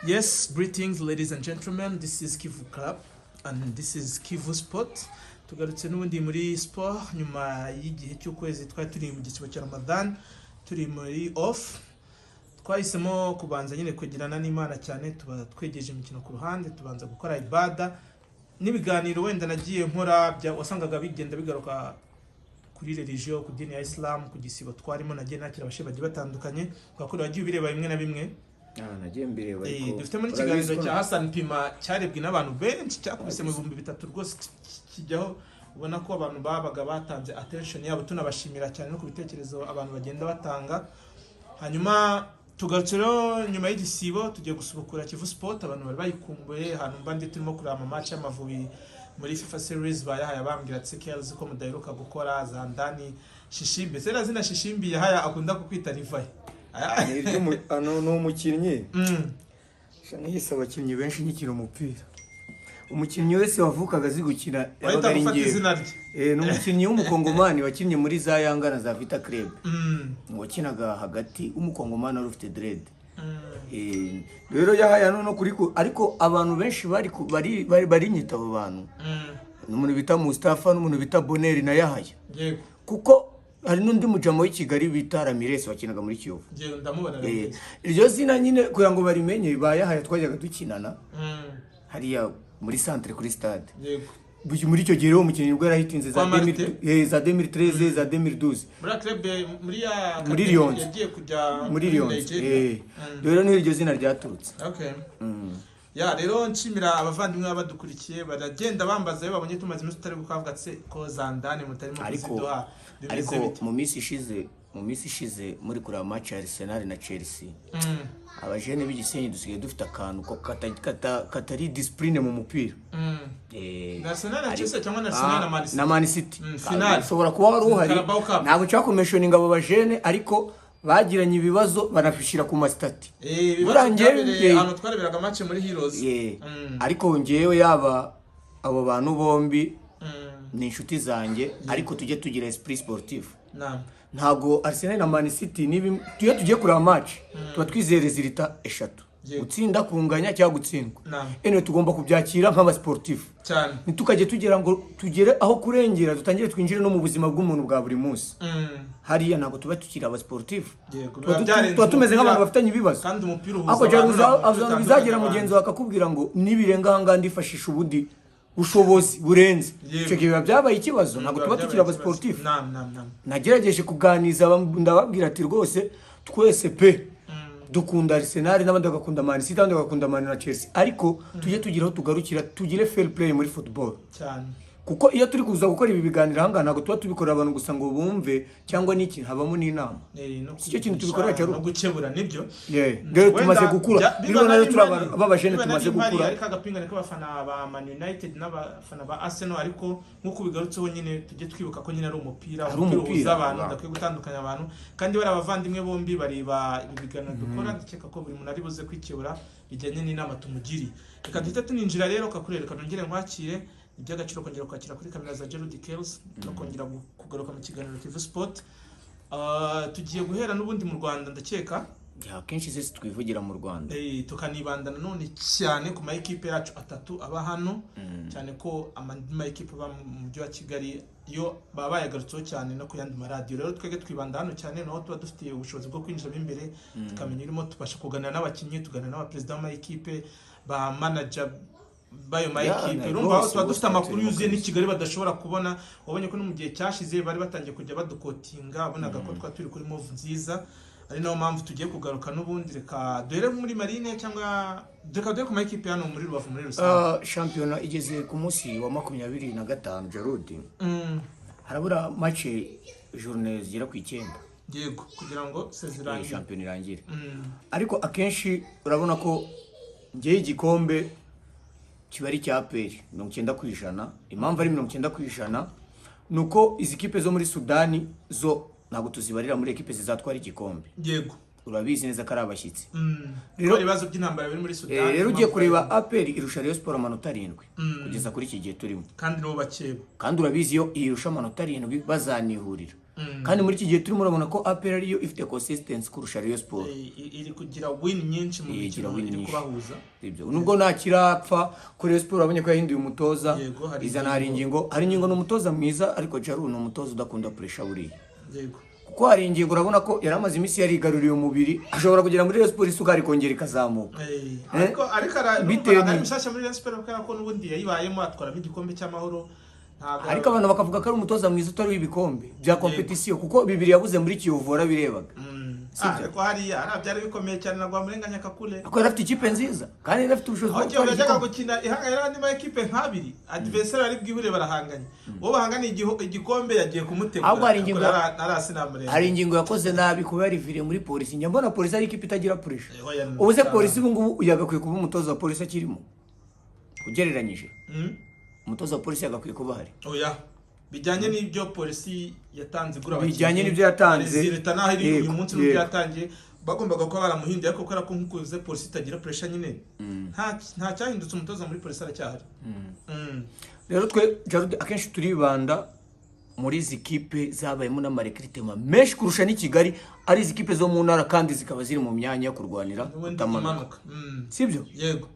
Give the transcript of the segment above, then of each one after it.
Yes, greetings, ladies and gentlemen. This is Kivu Club and this is Kivu Sport. Tugarutse n'ubundi muri sport nyuma y'igihe cy'ukwezi twari turi mu gisibo cya Ramadan, turi muri off. Twahisemo kubanza nyine kwegerana n'Imana cyane, tuba twegeje imikino ku ruhande, tubanza gukora ibada n'ibiganiro wenda nagiye nkora bya wasangaga bigenda bigaruka kuri religion, ku dini ya Islam, ku gisibo twarimo. Nagiye nakira abashe bagiye batandukanye, twakora wagiye ubireba bimwe na bimwe. Ah, nagiye mbireba. Ariko Dufite muri urabizi ikiganiro ko cya Hassan Pima cyarebwe n'abantu benshi, cyakubise mu 3000 rwose kijyaho, ubona ko abantu babaga batanze attention yabo. Tunabashimira cyane no ku bitekerezo abantu bagenda batanga. Hanyuma tugarutse rero nyuma y'igisibo, tugiye gusubukura Kivu Sport. Abantu bari bayikumbuye. Ahantu mba ndi turimo kureba ama match y'Amavubi muri FIFA Series, bayahaye bambwira ati: "Kells, ko mudaheruka gukora zandani Shishimbi?" Se zina Shishimbi yahaya akunda kukwita rivaye? Ni umukinnyi. Sha, niyise abakinnyi benshi nkikina umupira. Umukinnyi wese wavukaga azi gukina yabaga wahita ari gufata njyewe. Izina rye. Ni umukinnyi w'umukongomani wakinnye muri za Yanga na za Vita Club, wakinaga hagati, w'umukongomani wari ufite dread. Rero yahaya no kuri ariko abantu benshi bari bari bari barinyita abo bantu, ni umuntu bita Mustafa n'umuntu bita Boneri na Yahaya, kuko hari n'undi mujama w'i Kigali bita Ramirez wakinaga muri Kiyovu. Yego, ndamubona. Ramirez. Iryo zina nyine kugira ngo barimenye, ba Yahaya twajyaga dukinana hariya muri centre kuri stade. Muri icyo gihe rero umukinnyi ubwo yarahitinze za Kwa Martin? 2000, za 2013, za 2012. Muri club, muri ya Muri academy. Lyons. Yagiye kujya muri Lyons. Nigeria. Rero niho iryo zina ryaturutse. Okay. Ya, rero nshimira abavandimwe baba badukurikiye, baragenda bambaza iyo babonye tumaze iminsi tutari kukavuga ati: "Ko zandani mutarimo Ariko kuziduha, bimeze ariko bite?" Mu minsi ishize muri kureba match ya Arsenal na Chelsea, abajene b'igisenyi dusigaye dufite akantu ko katari discipline mu mupira. Na Arsenal na Chelsea cyangwa na Arsenal na Man City? Na Man City. Final. Ushobora kuba wari uhari. Carabao Cup. Ntabwo nshaka kumentioninga abo bajene, ariko bagiranye ibibazo banabishyira ku ma status. Ibibazo Buriya byabereye ahantu twareberaga match muri Heroes. Ariko njyewe yaba abo bantu bombi ni inshuti zanjye, ariko tujye tugira esprit sportif. Ntabwo Arsenal na Man City niba iyo tugiye kureba match tuba twizeye résultat eshatu: gutsinda, kunganya cyangwa gutsindwa. Anyway, tugomba kubyakira nk'abasportif, ntitukajye tugira ngo tugere aho kurengera, dutangire twinjire no mu buzima bw'umuntu bwa buri munsi. Hariya ntabwo tuba tukiri abasportif, Biba byarenze tuba tumeze umupira. nk'abantu bafitanye ibibazo. Kandi umupira uhuza Ariko abantu, ntabwo umupira abantu bizagera utandukanya mugenzi abantu. wawe akakubwira ngo nibirenga ahangaha ndifashisha ubundi bushobozi burenze, icyo gihe biba byabaye ikibazo. Ntabwo Biba tuba tukiri byabaye abasportif. ikibazo. Naam, naam, naam. Nagerageje kuganiza, ndababwira ati: "Rwose twese pe dukunda Arsenal, n'abandi bagakunda Man City, abandi bagakunda Man na Chelsea, ariko tujye tugira aho tugarukira, tugire fair play muri football." Kuko iyo turi kuza gukora ibi biganiro ahangaha, ntabwo tuba tubikorera abantu gusa ngo bumve cyangwa n'iki, habamo n'inama. No Si cyo kintu kwigisha, tubikorera cyane. No gukebura, nibyo. Yeah. Rero tumaze Wenda gukura, biba rero nari nayo turi mpari, abantu b'abajene biba tumaze nari mpari, gukura. Ariko agapingane k'abafana ba Man United n'abafana ba Arsenal, ariko nk'uko bigarutseho nyine, tujye twibuka ko nyine ari umupira. Ari umupira umupira. Uhuza abantu, udakwiye gutandukanya abantu. Kandi bari abavandimwe bombi bareba ibi biganiro dukora, ndakeka ko buri muntu ari buze kwikebura bijyanye n'inama tumugiriye. Reka duhite tuninjira rero. Kakurereka nongere nkwakire. Iby'agaciro kongera kwakira kuri kamera za Gerald Kells no kongera kugaruka mu kiganiro Kivu Sport. Tugiye guhera n'ubundi mu Rwanda, ndakeka. Ya, akenshi se twivugira mu Rwanda? Tukanibanda nanone cyane ku ma ekipe yacu atatu aba hano, cyane ko andi ma ekipe aba mu mujyi wa Kigali yo baba bayagarutseho cyane no ku yandi maradiyo. Rero twebwe twibanda hano cyane, naho tuba dufite ubushobozi bwo kwinjiramo imbere, tukamenya urimo, tubasha kuganira n'abakinnyi, tuganira n'abaperezida b'ama ekipe, ba manager b'ayo ma ekipe. Urumva aho tuba rwose dufite amakuru turimo yuzuye kabisa. n'i Kigali badashobora kubona. Wabonye ko no mu gihe cyashize bari batangiye kujya badukotinga, wabonaga ko twari turi kuri move nziza, ari nayo mpamvu tugiye kugaruka n'ubundi. Reka duhere muri Marine, cyangwa reka duhere ku ma ekipe hano muri Rubavu muri rusange. Shampiyona igeze ku munsi wa 25, Jarudi. Harabura match journée zigera ku 9. Yego, kugira ngo saison irangire. Shampiyona irangire. Ariko akenshi urabona ko ngewe igikombe kiba ari icya APR 90%. Impamvu ari 90% ni uko izi kipe zo muri Sudani zo ntabwo tuzibarira muri ekipe zizatwara igikombe. Urabizi neza ko ari abashyitsi. Rero ibibazo by'intambara biri muri Sudani. Rero ugiye kureba, APR irusha Rayon Sport amanota 7 kugeza kuri iki gihe turimo. Kandi nibo bakeba. Kandi urabizi, iyo irusha amanota 7 bazanihurira. Kandi muri iki gihe turimo urabona ko APR ariyo ifite consistency kurusha Rayon Sport. Iri kugira win nyinshi mu Igira mikino win iri nyinshi. kubahuza. Ibyo nubwo nta kirapfa kuri Rayon Sport, urabonye ko yahinduye umutoza. Yego, hari izana hari ingingo, hari ingingo. Ni umutoza mwiza, ariko Jaru ni umutoza udakunda pressure buriya. Kuko hari ingingo, urabona ko yari amaze iminsi yarigaruriye umubiri, ashobora kugera muri Rayon Sport isukari ikongera ikazamuka. Ariko Bitewe ari mushyashya muri Rayon Sport, kubera ko n'ubundi yayibayemo atwaramo igikombe cy'amahoro, ntabwo. Ariko abantu bakavuga ko ari umutoza mwiza utari uw'ibikombe bya competition, kuko bibiri yabuze muri Kiyovu warabirebaga. Ariko hariya byari bikomeye cyane na Rwamurenganya Kakule. Ariko yari afite ikipe nziza kandi yari afite ubushobozi bwo Aho Kiyovu gutwara yajyaga igikombe. gukina ihanganye n'andi ma ekipe nk'abiri, adversaire ari bwihure barahanganye, uwo bahanganiye igikombe yagiye kumutegura. Ahubwo hari ingingo- Narasinamurenge. Hari ingingo yakoze nabi kuba yariviriye muri Polisi. Njya mbona Polisi ari ikipe itagira pressure. Oya, ni Ubu se cyane. Polisi ubu ngubu yagakwiye kuba umutoza wa Polisi akirimo, ugereranyije? Umutoza wa Polisi yagakwiye kuba ahari? Oya, bijyanye n'ibyo Polisi yatanze igura abakinnyi, Bijyanye n'ibyo yatanze. leta naho iri uyu munsi n'ibyo yatangiye, bagombaga kuba baramuhinduye, ariko kubera ko nk'uko bivuze Polisi itagira pressure nyine, nta cyahindutse, umutoza muri Polisi aracyahari. Rero twe Jarudi akenshi turibanda muri izi kipe zabayemo n'ama recrutement menshi kurusha n'i Kigali, ari izi kipe zo mu ntara kandi zikaba ziri mu myanya yo kurwanira N'ubundi kutamanuka. imanuka. Sibyo? Yego.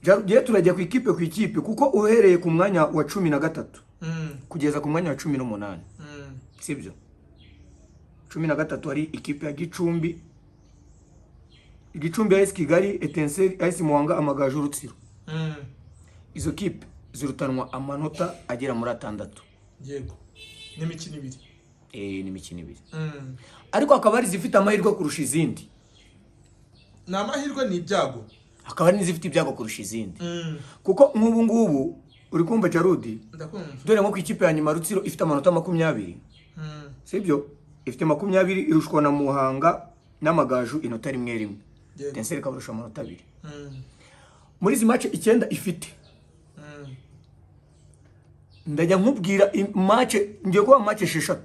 Jarudi, rero turajya ku ikipe ku ikipe, kuko uhereye ku mwanya wa 13 kugeza ku mwanya wa 18. Sibyo? 13 hari ikipe ya Gicumbi, Gicumbi, AS Kigali, Etincelle, AS Muhanga, Amagaju, Rutsiro. Izo kipe zirutanwa amanota agera muri 6. Yego, n'imikino ibiri. Ni imikino ibiri. Ariko hakaba hari izifite amahirwe kurusha izindi. Ni amahirwe, ni ibyago. Hakaba hari n'izifite ibyago kurusha izindi. Kuko nk'ubu ngubu uri kumva, Jarudi? Ndakumva. Dore nko ku ikipe ya nyuma, Rutsiro, ifite amanota 20. Sibyo? Ifite 20, irushwa na Muhanga n'Amagaju inota rimwe rimwe. Etincelle ikabarusha amanota 2. Muri izi match 9 ifite, ndajya nkubwira match, ngiye kuba match 6.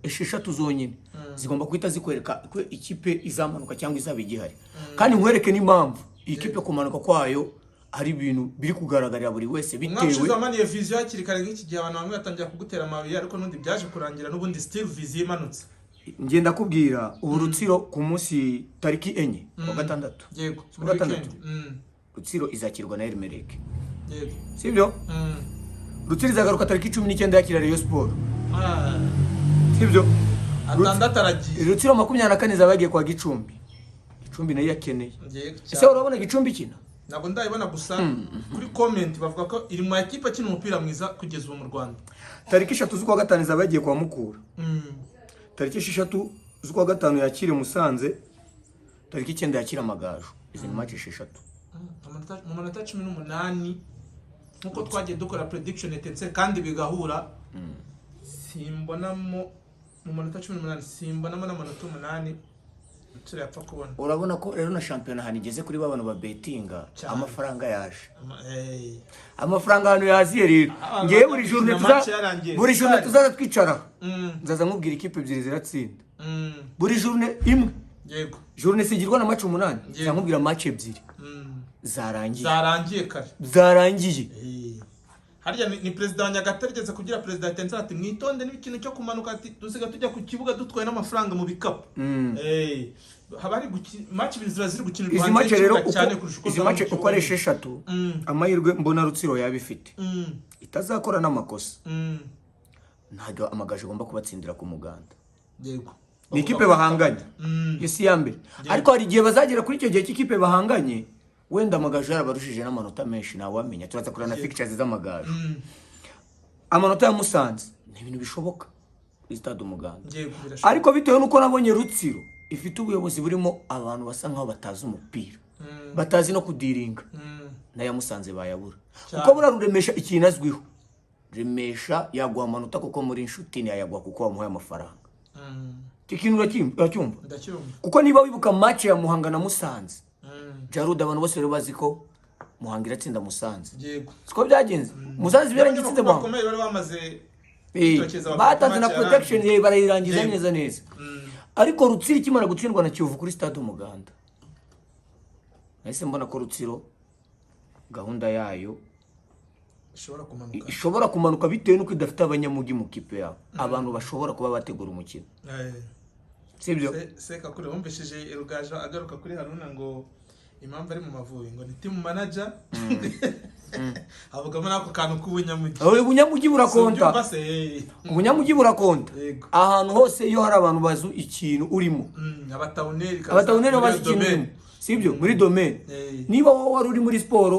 6 zonyine zigomba guhita zikwereka ko ikipe izamanuka cyangwa izaba igihari, kandi nkwereke n'impamvu iyi kipe kumanuka kwayo ari ibintu biri kugaragarira buri wese Umwaka bitewe. ushize wamaniye Vision hakiri kare nk'iki gihe, abantu bamwe batangira kugutera amabuye, ariko n'ubundi byaje kurangira n'ubundi still Vision imanutse. Ngenda kubwira ubu, Rutsiro ku munsi tariki 4 wa gatandatu. Yego, Ku muri gatandatu. weekend. Rutsiro izakirwa na Al Merreikh. Sibyo? Rutsiro izagaruka tariki 19 yakira Rayon Sport. Sibyo? 6 aragiye. Rutsiro 24 izaba yagiye kwa Gicumbi. Gicumbi nayo yakeneye. Ese urabona Gicumbi ikina? Ntabwo ndayibona, gusa kuri comment bavuga ko iri mu makipe akina umupira mwiza kugeza ubu mu Rwanda. Tariki 3 z'ukwa gatanu izaba yagiye kwa Mukura. Tariki 6 z'ukwa gatanu yakire Musanze, tariki 9 yakira Amagaju. Izi ni match 6. Mu manota 18, nk'uko twagiye dukora prediction ndetse kandi bigahura, simbonamo mu manota 18, simbonamo n'amanota 8 Rutsiro yapfa kubona. Urabona ko rero na shampiyona ahantu igeze kuri ba bantu babetinga, Cyane. amafaranga yaje. Amafaranga ahantu yaziye rero, Abantu ngewe buri bajya journée gukina match yarangiye. buri journée tuzaza twicara, nzaza nkubwira ikipe ebyiri ziratsinda. Buri journée imwe. Journée sigirwa na match 8. Nzaza nkubwira match ebyiri zarangiye. Zarangiye kare. Zarangiye. Harya ni perezida wa Nyagatare igeze kugira perezida Etincelle ati: "Mwitonde n'ikintu cyo kumanuka", ati: "Dusiga tujya ku kibuga dutwaye n'amafaranga mu bikapu." Haba hari match ibiri ziba ziri gukinirwa Izi hanze match rero y'ikibuga cyane kurusha uko izi zaba mu match uko kibuga. ari 6, amahirwe mbona Rutsiro yaba ifite, itazakora n'amakosa, ntabwo Amagaju agomba kubatsindira ku Muganda. Ni ikipe bahanganye. Iyo si iya mbere, ariko hari igihe bazagera kuri icyo gihe cy'ikipe bahanganye, wenda Amagaju yarabarushije n'amanota menshi, ntawamenya. Turaza kureba na fixtures z'Amagaju. Amanota ya Musanze ni ibintu bishoboka kuri Stade Umuganda. Yego, birashoboka. Ariko bitewe n'uko nabonye Rutsiro ifite ubuyobozi burimo abantu basa nkaho batazi umupira, batazi no kudiringa, n'aya Musanze bayabura. Kuko buriya Ruremesha ikintu azwiho, Remesha yaguha amanota kuko muri inshuti, ntiyayaguha kuko wamuhaye amafaranga. Icyo kintu uracyumva? Ndacyumva. Kuko niba wibuka match ya Muhanga na Musanze, Jarud, abantu bose rero bazi ko Muhanga iratsinda Musanze. Siko byagenze? Musanze ibirangiye itsinze Abanyamakuru Muhanga. bakomeye bari bamaze kwitokeza bavuga ko Batanze na match protection, yarangiye. barayirangiza neza neza. Ariko Rutsiro ikimara gutsindwa na Kiyovu kuri Stade Umuganda, nahise mbona ko Rutsiro gahunda yayo Ishobora kumanuka. Ishobora kumanuka bitewe n'uko idafite abanyamujyi mu kipe yabo, abantu bashobora kuba bategura umukino, sibyo? Sekakure, wumvishije Rugaju agaruka kuri Haruna ngo impamvu ari mu Mavubi ngo ni team manager, avugamo n'ako kantu k'ubunyamujyi. Aho ubunyamujyi burakonta. Subyumva se? Ubunyamujyi burakonta. Ahantu hose iyo hari abantu bazi ikintu urimo. Abatawuneri kabisa, abatawuneri muri bazi iyo ikintu domaine. urimo, sibyo? Muri domaine. Niba wowe wari uri muri siporo,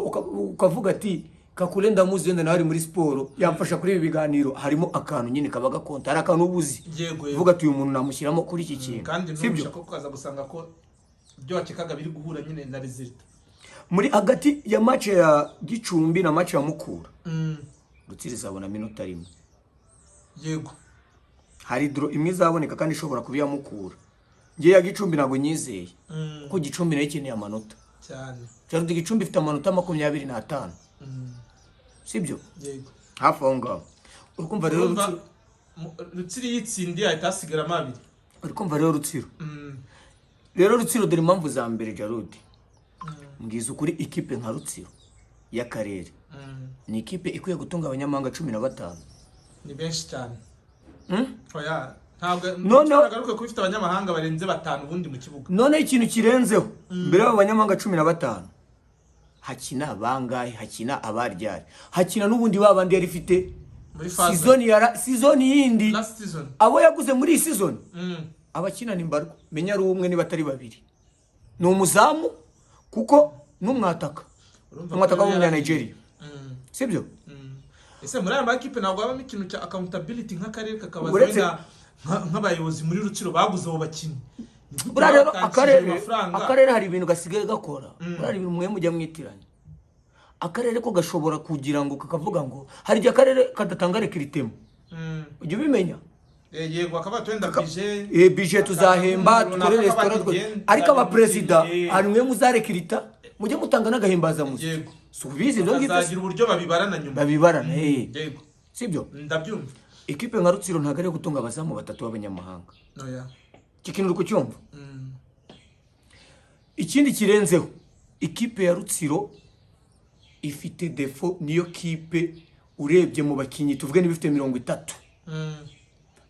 ukavuga ati Kakure ndamuzi, wenda nawe ari muri siporo, yamfasha kuri ibi biganiro, harimo akantu nyine kaba gakonta, hari akantu uba uzi. Yego yego uvuga ati uyu muntu namushyiramo kuri iki kintu. Kandi sibyo? ntushaka ko ukaza gusanga ko ibyo wakekaga biri guhura nyine na résultat. Muri hagati ya match ya Gicumbi na match ya Mukura, Rutsiro izabona minota rimwe. Hari draw imwe izaboneka kandi ishobora kuba iya Mukura. Ngewe ya Gicumbi ntabwo nyizeye, kuko Gicumbi nayo ikeneye amanota. Cyane. Cyane, Gicumbi ifite amanota 25, sibyo? Yego. Hafi aho ngaho, uri kumva rero? Urumva, Rutsiro Rutsiro yitsindiye ahita hasigaramo abiri. Uri kumva rero Rutsiro? Rero Rutsiro, dore impamvu za mbere. Jarudi, mbwiza ukuri, ikipe nka Rutsiro y'akarere ni ikipe ikwiye gutunga abanyamahanga 15? Ni benshi cyane. Hmm? Oya, ntabwo nagaruke kuba ifite abanyamahanga barenze batanu ubundi mu kibuga. Noneho ikintu kirenzeho, mbere y'abo banyamahanga 15 hakina bangahe? Hakina abaryari, hakina n'ubundi ba bandi yari ifite muri phase season ya season yindi. Last season. Abo yaguze muri iyi season, abakina ni mbarwa, menya ari umwe niba atari babiri, ni umuzamu kuko n'umwataka. Urumva umwataka ko w'umunyanigeria, sibyo? Ese muri aya makipe ntabwo habamo ikintu cya accountability, nk'akarere kakabaza wenda nk'abayobozi muri Rutsiro baguze abo bakinnyi? Ni gute Buriya rero batangishije akarere ayo mafaranga? Akarere hari ibintu gasigaye gakora. Buriya hari ibintu mwe mujya mwitiranya. Akarere ko gashobora kugira ngo kakavuga ngo hari igihe akarere kadatanga recrutement. Ujya ubimenya? Yego, akaba wenda budget. Budget tuzahemba, runaka dukore resitora, kaba ariko abaperezida kigenda hari mwe muzarekirita, mujye mutanga n'agahimbazamusyi. Si ubizi ibyo ngibyo? Bakazagira uburyo babibarana nyuma. Babibarana. Yego. Sibyo? Ndabyumva. Ikipe nka Rutsiro ntabwo ari iyo gutunga abazamu batatu b'abanyamahanga. Oya. Iki kintu uri kucyumva? Ikindi kirenzeho, ikipe ya Rutsiro ifite défaut. Niyo kipe urebye mu bakinnyi, tuvuge niba ifite 30,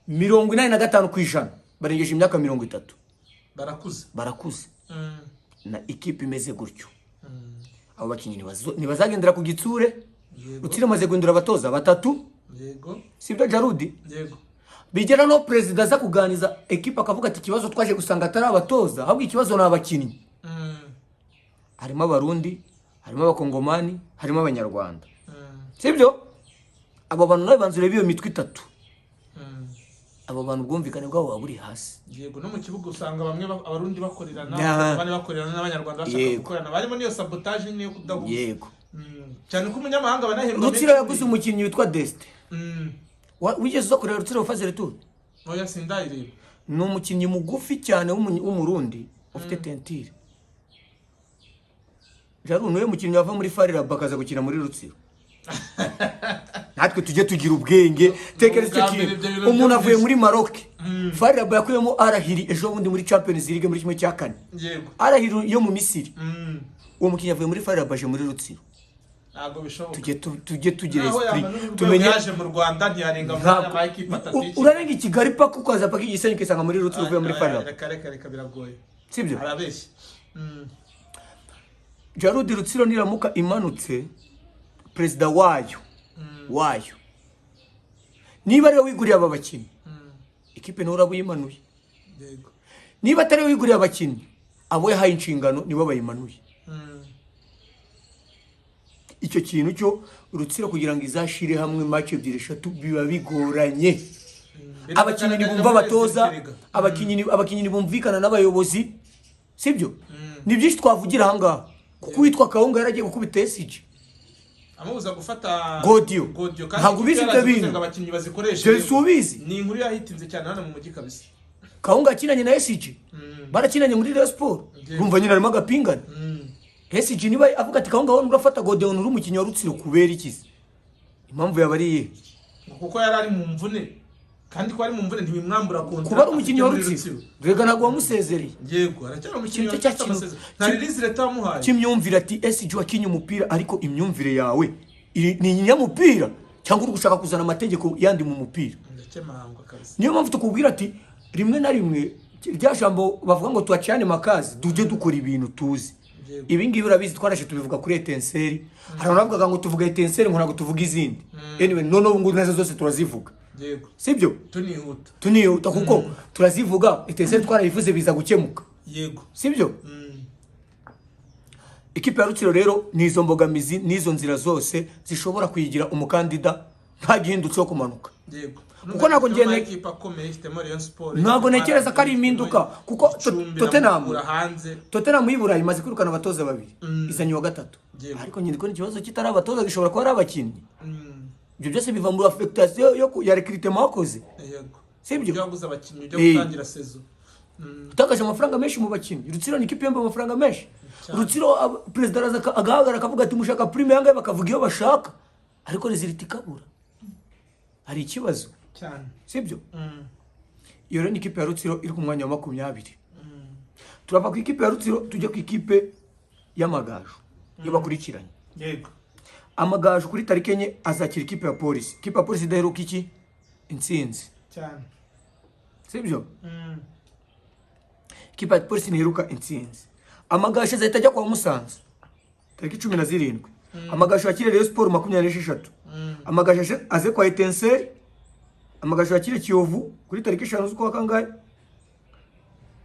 85% barengeje imyaka 30. Barakuze. Barakuze. Na ikipe imeze gutyo, abo bakinnyi ntibazagendera ku gitsure. Rutsiro imaze guhindura abatoza batatu. Sibyo, Jarudi? Yego. Bigera no perezida aza kuganiza ekipe akavuga ati ikibazo twaje gusanga atari abatoza, ahubwo ikibazo ni abakinnyi. Harimo Abarundi, harimo Abakongomani, harimo Abanyarwanda. Sibyo? Abo bantu nawe banza urebe iyo mitwe itatu. Abo bantu ubwumvikane bwabo buba buri hasi. Yego, no mu kibuga usanga bamwe Abarundi bakorerana, abandi bakorerana n'Abanyarwanda bashaka gukorana, barimo n'iyo sabotage nyine yo kudahuza. Cyane ko umunyamahanga banahembwa Rutsiro menshi. yaguze umukinnyi witwa Desite. Wigeze uza kureba Rutsiro phase retour? Oya, sindayireba. Ni umukinnyi mugufi cyane w'Umurundi ufite teinture. Jaru, niwe mukinnyi wava muri FAR Rabat akaza gukina muri Rutsiro. Natwe tujye tugira ubwenge, tekereza icyo Ubwa mbere kintu. ibyo bintu Umuntu avuye byumvise. muri Maroc, FAR Rabat yakuyemo Al Ahly ejo bundi muri Champions League muri 1/4. Al Ahly yo mu Misiri. Uwo mukinnyi avuye muri FAR Rabat aje muri Rutsiro. Ntabwo bishoboka. Tujye tugira Naho esprit, yamanura urwego, tumenye yaje mu Rwanda ntiyarenga muri aya Ntabwo makipe atatu urarenga i Kigali paka ukaza paka i Gisenyi, ukisanga muri Rutsiro uvuye muri FAR Rabat. Reka, reka, reka, biragoye. Sibyo? Arabeshya. Jarudi, Rutsiro niramuka imanutse, perezida wayo niba ariwe wiguriye aba bakinnyi, ikipe nawe uraba uyimanuye. Niba atari we wiguriye abakinnyi, abo yahaye inshingano nibo bayimanuye. Icyo kintu cyo Rutsiro kugira ngo izashire hamwe match ebyiri, eshatu, biba bigoranye. Abakinnyi ntibumva abatoza, abakinnyi ntibumvikana n'abayobozi, sibyo? Ni byinshi twavugira ahangaha, kuko uwitwa Kawunga yaragiye gukubita esiji amubuza gufata Godiyo. Godiyo, kandi Ntabwo ubizi ikipe ibyo yarazivuze bintu. ngo abakinnyi bazikoreshe. Ibyo si ubizi? Ni inkuru yahitinze cyane hano mu mujyi kabisa. Kawunga yakinanye na esiji, barakinanye muri Rayon Sport. Urumva nyine harimo agapingane. Esiji niba avuga ati Kawunga wowe urafata Godiyo, uri umukinnyi wa Rutsiro, kubera iki se? Impamvu yaba ari iyihe? Ngo kuko yari ari mu mvune, kandi ko ari mu mvune ntibimwambura contrat Kuba ari umukinnyi wa afite muri Rutsiro, rega ntabwo wamusezereye. Yego, aracyari umukinnyi Ikintu wa cya Rutsiro, kintu amasezerano nta release letter wamuhaye. Cy'imyumvire, ati esiji wakinye umupira, ariko imyumvire yawe Ni inyamupira cyangwa uri gushaka kuzana amategeko yandi mu mupira? Ndakemangwa kabisa. Niyo mpamvu tukubwira ati rimwe na rimwe rya jambo bavuga ngo tuacane makazi, tujye dukora ibintu tuzi. Ibi ngibi urabizi, twarashe tubivuga kuri Etincelles. Hari abantu bavugaga ngo tuvuga Etincelles, ngo ntabwo tuvuga izindi. Anyway, none ubu ngubu nazo zose turazivuga. Sibyo? Tunihuta. Tunihuta kuko turazivuga. Etincelles twarayivuze, biza gukemuka. Sibyo? Ikipe ya Rutsiro rero ni izo mbogamizi n'izo nzira zose zishobora kuyigira umukandida nta gihindutse wo kumanuka. Kuko ntabwo Ifitemo ngende- amakipe akomeye, ifitemo Rayon Sport. Ntabwo ntekereza ko ari impinduka, kuko Gicumbi na Tottenham- Mukura hanze. Tottenham y'i Burayi imaze kwirukana abatoza babiri, izanye uwa gatatu. Ariko nyine ko ikibazo kitari abatoza, gishobora kuba ari abakinnyi. Ibyo byose biva muri affectation ya recrutement wakoze. Sibyo? Ibyo waguze abakinnyi ujya gutangira saison. Utakaje amafaranga menshi mu bakinnyi. Rutsiro ni ikipe yambaye amafaranga menshi. Cyane. Rutsiro perezida araza agahagarara akavuga ati: "Mushaka prime yangahe?" Bakavuga iyo bashaka, ariko résultat ikabura. Hari ikibazo. Cyane. Sibyo? Iyo rero ni ikipe ya Rutsiro iri ku mwanya wa 20. Turava ku ikipe ya Rutsiro tujya ku ikipe y'Amagaju iyo bakurikiranye. Amagaju kuri tariki 4 azakira ikipe ya Polisi. Ikipe ya Polisi idaheruka iki? Intsinzi. Cyane. Sibyo? Ikipe ya Polisi ntiheruka intsinzi. Amagaju azahita ajya kwa Musanze tariki 17. Amagaju yakire Rayon Sport 26. Amagaju aze kwa Etincelles. Amagaju yakire Kiyovu kuri tariki 5 z'ukwa kangahe?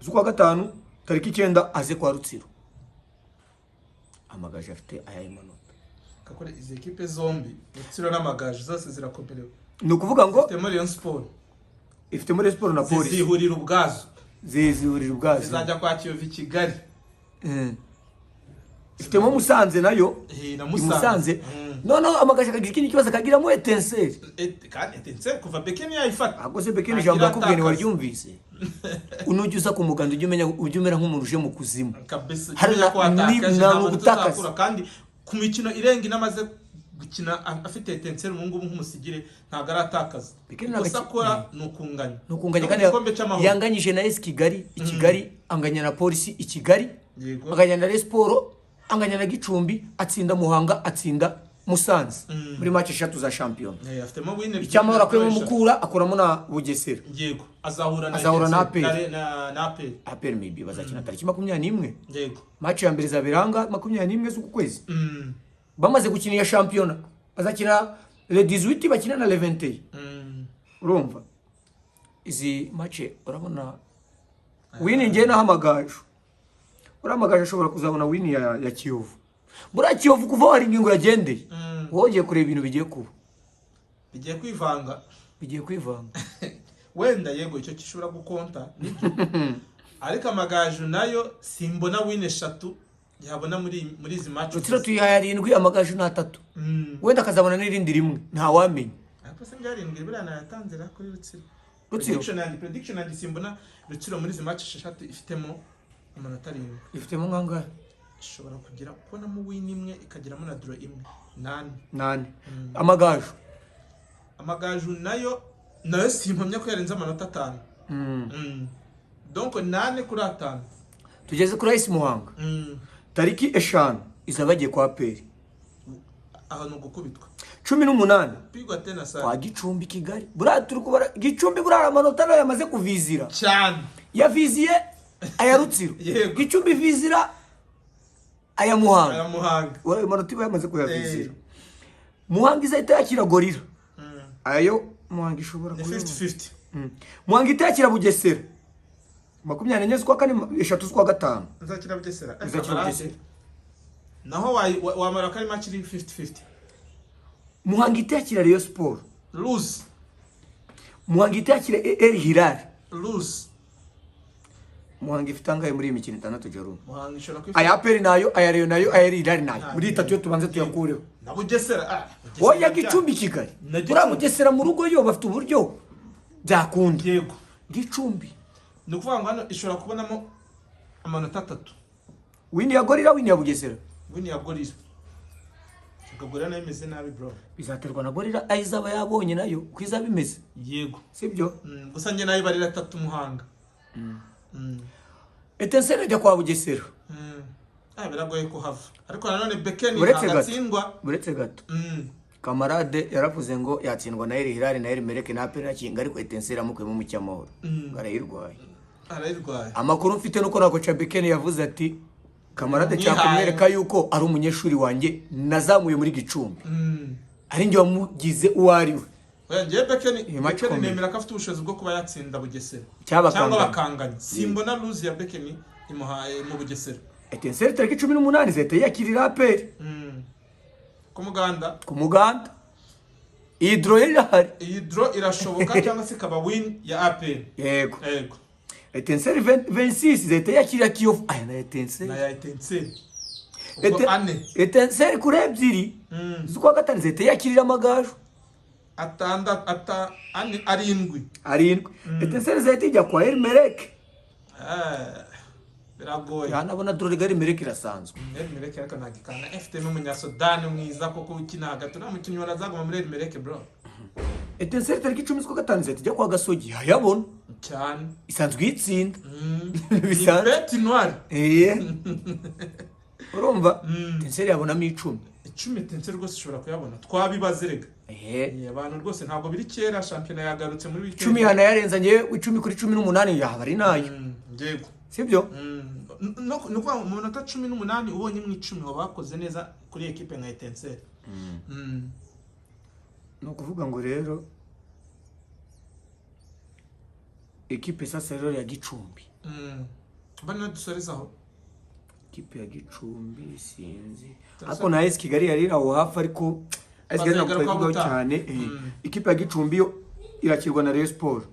Z'ukwa gatanu. Tariki 9 aze kwa Rutsiro. Amagaju afite ayahe manota? Kakore izi ekipe zombi, Rutsiro n'Amagaju, zose zirakomerewe. Ni ukuvuga ngo Zifitemo Rayon Sport. Ifite muri Sport na Polisi. Zizihurira ubwazo. Zizihurira ubwazo. Zizajya kwa Kiyovu i Kigali. Ifitemo Musanze nayo. Na I Musanze. Musanze. Noneho Amagaju akagira ikindi kibazo, akagiramo Etincelles. Kandi Etincelles kuva Bekeni yayifata. Ahubwo se Bekeni, Ntagira ijambo yakubwiye atakaza. ntiwaryumvise? Unujya uza ku muganda, ujye umenya, ujye umera nk'umuntu uje mu kuzimu. Kabisa. Hari Ujye umenya ko watakaje, ni nta manota ugutakaza. uzakura. Kandi ku mikino irenga ine amaze gukina afite Etincelles ubu ngubu nk'umusigire, ntabwo aratakaza. Bekeni Ikosa akora ni ukunganya. Ni ukunganya. No mu Kandi gikombe cy'amahoro. yanganyije na AS Kigali i Kigali, anganya na Polisi i Kigali, anganya na Rayon Sport, anganya na Gicumbi, atsinda Muhanga, atsinda Musanze muri match eshatu za shampiyona. Afitemo win ebyiri Icyamahoro na akuyemo draw eshatu. Mukura, akuramo na Bugesera. Yego, azahura na Azahura na Etincelles, APR. na APR. APR maybe bazakina tariki 21. Match ya mbere izabera 21 z'uku kwezi. Bamaze gukina iya shampiyona, bazakina le 18, bakina na le 21. Urumva izi match, urabona win ngiye naho Amagaju, uriya Amagaju ashobora kuzabona win ya Kiyovu. Buriya Kiyovu kuva aho hari ingingo yagendeye, wongeye kureba ibintu bigiye kuba. Bigiye kwivanga. Bigiye kwivanga. Wenda yego, icyo gishobora gukonta nibyo, ariko Amagaju nayo simbona win eshatu yabona muri izi match. Rutsiro tuyihaye arindwi, Amagaju ni atatu. Wenda akazabona n'irindi rimwe, ntawamenya. Ariko se byarindwi buriya nayatanze ra kuri Rutsiro? Rutsiro? Prediction yanjye, simbona Rutsiro muri izi match esheshatu ifitemo amanota arindwi. Ifitemo nkangahe? Ishobora kugira kubonamo win imwe, ikagiramo na draw imwe, nane. Nane. Amagaju? Amagaju nayo simpamya ko yarenze amanota 5. Donc 4 kuri 5. Tugeze kuri AS Muhanga. Tariki 5 izaba bagiye kwa APR. Aho ni ugukubitwa. 18 Pigwa tena sana. Kwa Gicumbi, Kigali. Buriya turi kubara Gicumbi, buriya amanota nayo yamaze kuvizira. Cyane. Yaviziye aya Rutsiro. Gicumbi vizira aya Muhanga. Aya Muhanga. Ayo manota iba yamaze kuyavizira. Muhanga izahita yakira Gorilla. Ayo Muhanga ishobora Ni kuyabona. 50-50. Muhanga ihita yakira Bugesera 24 z'ukwa kane, 3 z'ukwa gatanu. Nzakira Bugesera. Izakira Bugesera. Naho wamara ko ari match iri 50-50. Muhanga ihita yakira Rayon Sport. Lose. Muhanga ihita yakira El Hilal. Lose. Muhanga ifite angahe muri iyi mikino itandatu, Jerome? Muhanga ishobora kwifata. Aya APR nayo, aya Rayon nayo, aya El Hilal nayo, muri itatu yo tubanze tuyakureho. Na Bugesera, Bugesera Oya, Gicumbi Kigali. Na Gicumbi. Buriya Bugesera mu rugo yo bafite uburyo byakunda. Gicumbi. Ni ukuvuga ngo hano ishobora kubonamo amanota 3. Win ya Gorilla, win ya Bugesera. Win ya Gorilla. Ubwo Gorilla nayo imeze nabi, bro. Bizaterwa na Gorilla ayo izaba yabonye nayo uko izaba imeze. Sibyo? Gusa njye nayo ibarira 3 Muhanga. Etincelles ijya kwa Bugesera. Biragoye kuhava, ariko nanone Bekeni Uretse ntabwo gato. atsindwa. Uretse gato. Kamarade yaravuze ngo yatsindwa na El Hilal na El Merreikh na APR na Kinga, ariko Etincelle amukuyemo mu cyamahoro, arayirwaye. Arayirwaye. Amakuru mfite nuko na coach Bekeni yavuze ati Kamarade Mwihaye. cyakumwereka yuko ari umunyeshuri wanjye nazamuye muri Gicumbi, ari njye wamugize uwo ari we. Oya, njyewe Bekeni Iyi match Bekeni ikomeye. nemera ko afite ubushobozi bwo kuba yatsinda Bugesera Cyangwa cyangwa bakanganya. bakanganya. Simbona lose ya Bekeni imuhaye mu Bugesera. Etincelle tariki 18 zahita yakirira APR Ku Muganda. Ku Muganda. Iyi draw yari irahari. Iyi draw irashoboka cyangwa se ikaba win ya APR. Yego. Yego. Etincelle 26 zahita yakirira Kiyovu, aya na Etincelle. Na ya Etincelle ubwo ane. Etincelle kuri 2 z'ukwa gatanu zahita yakirira Amagaju. Atandatu, ata, ane, arindwi. Arindwi. Etincelle zahita ijya kwa El Merreikh. Eh, biragoye. Yanabona draw, El Merreikh irasanzwe. El Merreikh ariko ntabwo ikana FT n'umunyasudani mwiza koko ukina hagati, uriya mukinnyi wanazaguma muri El Merreikh, bro. Etincelle tariki 10 z'ukwa gatanu zahita ijya kwa Gasogi, yayabona. Cyane. Isanzwe iyitsinda. Ni Bisanzwe. bête noire. Eee, urumva Etincelle yabonamo 10. 10 Etincelle rwose ushobora kuyabona, twabibaze rega. Eee. Abantu rwose ntabwo biri kera, shampiyona yagarutse muri weekend. 10 yanayarenza, ngewe 10 kuri 18 yaba ari nayo. Yego. Sibyo? No, ni ukuvuga ngo mu minota 18 ubonye mu 10 waba wakoze neza kuri ekipe nka Etincelle. Ni ukuvuga ngo rero ekipe sasa rero ya Gicumbi, Bano dusorezaho. Ikipe ya Gicumbi sinzi, ariko na AS Kigali yari iri aho hafi, ariko AS Kigali ntabwo Bazayigarukaho twayivugaho ubutaha. cyane. Ikipe ya Gicumbi yo irakirwa na Rayon Sport,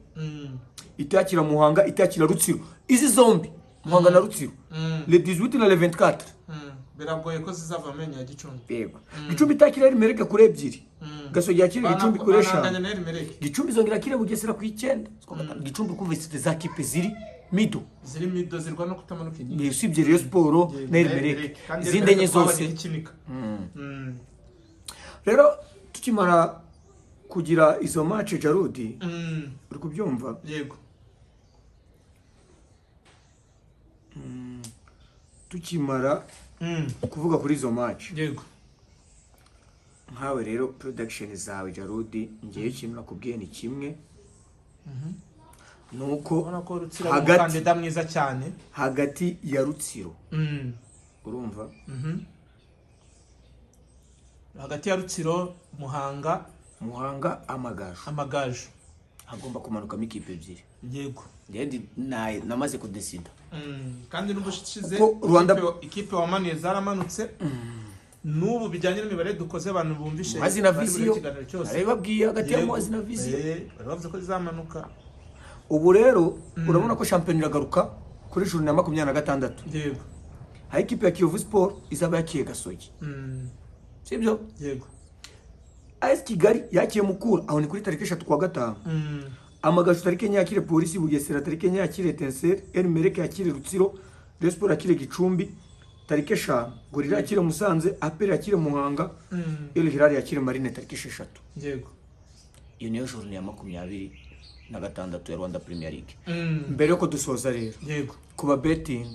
itakira Muhanga, itakira Rutsiro. Izi zombi, Muhanga na Rutsiro, le 18 na le 24. Biragoye ko zizava amenyo ya Gicumbi. Yego, Gicumbi itakira El Merreikh kuri 2, Gasogi yakira Gicumbi kuri Bananganya 5. na El Merreikh. Gicumbi izongera akire Bugesera ku 9 z'ukwa gatanu. Gicumbi kumva ifite za kipe ziri mido. Ziri mido, zirwa no kutamanuka inyuma. Ni usibye Rayon Sport na El Merreikh, Kandi izindi enye El Merreikh twabonye zose. ikinika. Rero tukimara kugira izo match, Jarudi, uri kubyumva? Yego. Tukimara kuvuga kuri izo match, Yego. nkawe rero production zawe, Jarudi, ngewe ikintu nakubwiye ni kimwe, ni uko Ubona ko Rutsiro ari hagati umukandida mwiza cyane. Hagati ya Rutsiro, urumva? Hagati ya Rutsiro, Muhanga, Muhanga, Amagaju, Amagaju. Hagomba kumanukamo ikipe ebyiri. Yego. Njyewe namaze kudesida. Kandi n'ubushize Kuko Rwanda- ikipe wamanuye zaramanutse, n'ubu bijyanye n'imibare dukoze, abantu bumvishe Muhazi na bari muri Vision. ikiganiro cyose. Narabibabwiye, hagati ya Yego. Muhazi na Vision. Bari bavuze ko zizamanuka. Ubu rero urabona ko shampiyona iragaruka kuri journée ya 26. Yego. Hari ikipe ya Kiyovu Sport izaba yakiye Gasogi, sibyo? Yego. AS Kigali yakiye Mukura, aho ni kuri tariki 3 kwa gatanu. Amagaju tariki 4 yakire Polisi, Bugesera tariki 4 yakire Etincelle, El Merreikh yakire Rutsiro, Rayon Sport yakire Gicumbi tariki 5, Gorilla yakire Musanze, APR yakire Muhanga, El Hilal yakire Marine tariki 6. Yego. Iyo niyo journée ya 26 ya Rwanda Premier League. Mbere yuko dusoza rero, Yego. kuba betting,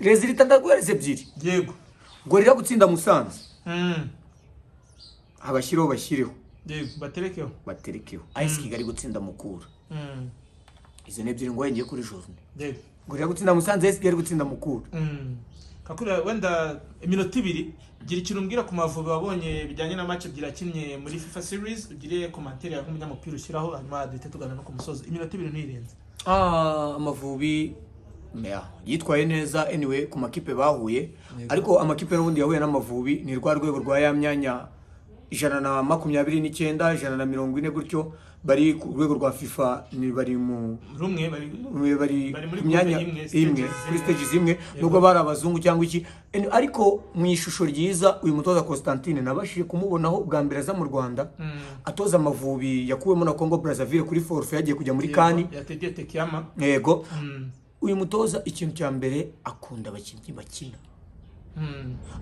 résultat ndaguhereza ebyiri. Yego. Gorilla gutsinda Musanze, abashyireho bashyireho. Yego, baterekeho. Baterekeho AS Kigali gutsinda Mukura. Izo ni ebyiri ngo ngiye kuri journée. Yego. Gorilla gutsinda Musanze, AS Kigali gutsinda Mukura. Kakura, wenda iminota 2, gira ikintu umbwira ku Mavubi wabonye bijyanye na match ebyiri yakinnye muri FIFA series, ugire commentaire yawe nk'umunyamupira ushyiraho, hanyuma duhite tugana no ku musozi. Iminota 2 ntirenze. Ah, Amavubi yeah, yitwaye neza anyway ku makipe bahuye, ariko amakipe n'ubundi yahuye n'Amavubi ni rwa rwego rwa ya myanya 129, 140 gutyo, bari ku rwego rwa FIFA, ni bari mu Rumwe bari bari Bari muri ku myanya groupe imwe, imwe, stages kuri zimwe. stages zimwe, nubwo bari abazungu cyangwa iki. Ariko mu ishusho ryiza, uyu mutoza Constantine nabashije kumubonaho bwa mbere aza mu Rwanda, atoza Amavubi yakuwemo na Congo Brazzaville kuri forfait, yagiye kujya muri CAN. Yategeye Tekiyama. Yego. Uyu mutoza ikintu cya mbere akunda abakinnyi bakina.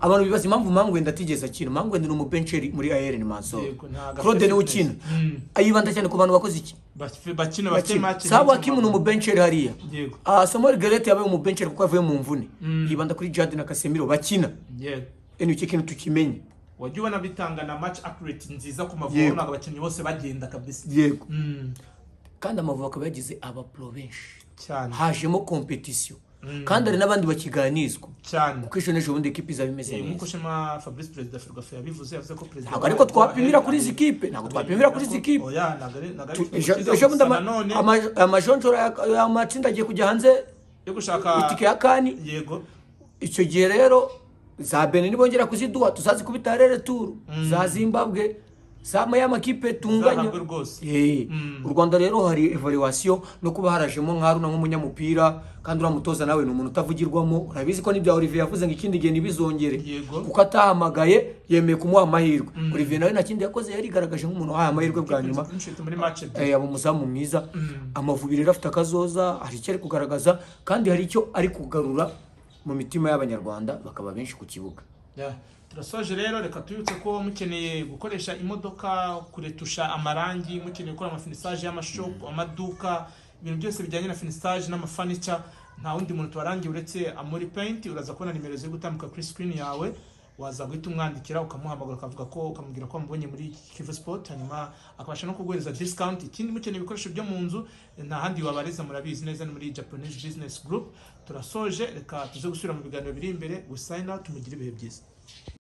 Abantu bibaza impamvu Mangwenda atigeze akina. Mangwenda ni umubencheri muri AR Mansoro. Yego, ntabwo Claude afite niwe fitness. ukina. Ayibanda cyane ku bantu bakoze iki? Bakina bafite Bakina. match Sabo nyinshi Hakimu mu ni maguru. umubencheri hariya. Yego. Ah, Samuel Gueulette yabaye umubencheri kuko yavuye mu mvune. Yibanda kuri Jad na Casemiro bakina. Yego. Eni icyo kintu tukimenye. Wajya ubona bitanga na match accurate nziza ku Mavubi. Wabonaga abakinnyi bose bagenda kabisa. Kandi Amavubi akaba yagize aba pro benshi. Hajemo competition, kandi hari n'abandi bakiganizwa, kuko ejo n'ejo bundi ekipi izaba imeze Nk'uko neza. Shema Fabrice, perezida wa Ferwafa, yabivuze, yavuze ko perezida Ntabwo ariko twapimira kuri izi kipe, ntabwo twapimira kuri izi kipe. Oya, ntabwo ari Ejo cyiza ejo bundi gusa nanone amajonjora y'amatsinda agiye kujya hanze yo gushaka itike ya CAN. Icyo gihe rero za Benin nibongera kuziduha, tuzazikubita retour, za Zimbabwe, za ya makipe tunganya. Zahabwe rwose. U Rwanda rero hari evaluation no kuba harajemo nka Haruna nk'umunyamupira, kandi uriya mutoza nawe ni umuntu utavugirwamo. Urabizi ko n'ibya Olivier yavuze ngo ikindi gihe ntibizongere, kuko atahamagaye, yemeye kumuha amahirwe. Olivier nawe nta kindi yakoze, yarigaragaje nk'umuntu wahaye amahirwe bwa nyuma. Clean sheet muri match ebyiri. Aba umuzamu mwiza. Amavubi rero afite akazoza, hari icyo ari kugaragaza kandi hari icyo ari kugarura mu mitima y'Abanyarwanda, bakaba benshi ku kibuga. Yeah. Turasoje rero, reka tubibutse ko mukeneye gukoresha imodoka, kuretusha amarangi, mukeneye gukora amafinissage y'amashopu, amaduka, ibintu byose bijyanye na finissage n'amafurniture, nta wundi muntu tubarangiye uretse Amuri Paint. Uraza kubona nimero ziri gutambuka kuri screen yawe, waza guhita umwandikira, ukamuhamagara, ukavuga ko ukamubwira ko wamubonye muri Kivu Sport, hanyuma akabasha no kuguhereza discount. Ikindi, mukeneye ibikoresho byo mu nzu, nta handi wabariza, murabizi neza, ni muri Japanese Business Group. Turasoje, reka tuze gusubira mu biganiro biri imbere. We sign out, mugire ibihe byiza.